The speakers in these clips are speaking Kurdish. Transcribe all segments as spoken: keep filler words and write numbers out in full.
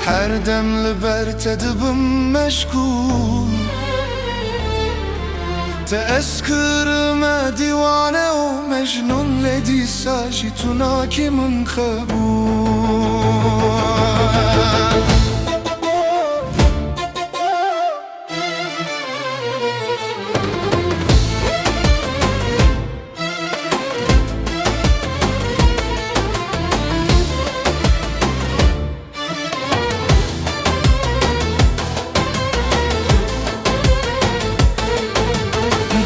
Her dem li ber te dibim meşgûl. Te ez kirime dîwane û mecnûn, lê dîsa jî tu nakî min qebûl.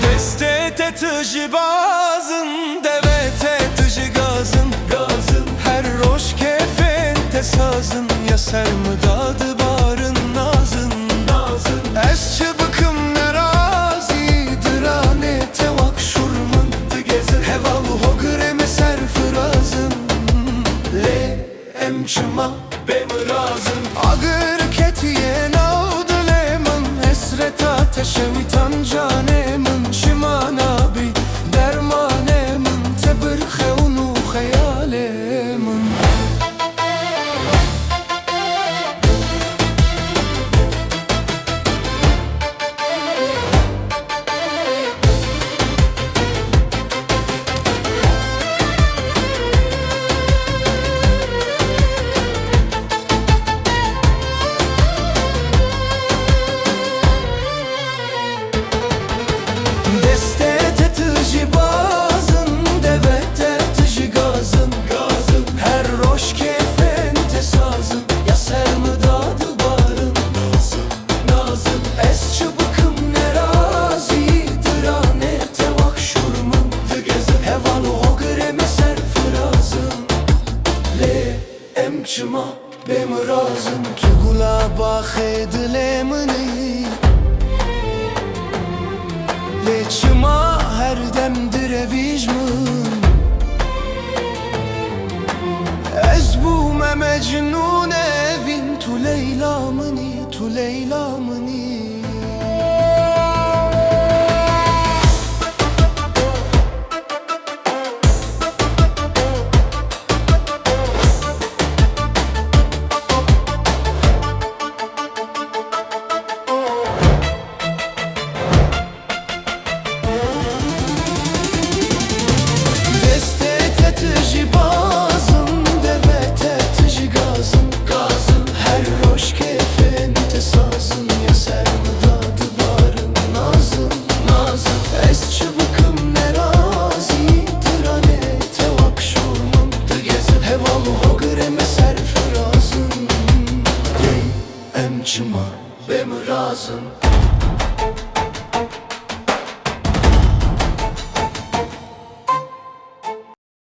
Destê te tu jî baz in, devê te tu jî gaz in, gaz in. Her roj kêfên te saz in, ya ser min da dibarin naz in, naz in. Ez çi bikim nerazî, diranê te wek şûr min digezin. Heval û hogirê me serfiraz in, lê em çima bê min razin? Agir ketiye nav dilê min, hesreta te şewîtan canê min. Çima nabî dermanê min, te bir xewn û xeyalê min. Destê te tu jî baz in, devê te tu jî gaz in, gaz in. Her roj kêfên te saz in, ya ser min da dibarin naz in, naz in. Ez çi bikim nerazî, diranê te wek şûr min digezin. Heval û hogirê me serfiraz in, lê em çima bê min razin? Tu gula baxê dilê min î, lê çima her dem direvîj min? Ez bûme mecnûn evîn, tu Leyla min î, tu Leyla min î. Destê te tu jî baz in, devê te tu jî gaz in, gaz in. Her roj kêfên te saz in, ya ser min da dibarin naz in, naz in. Ez çi bikim nerazî, diranê te wek şûr min digezin. Heval û hogirê me serfiraz in, lê em çima bê min razin?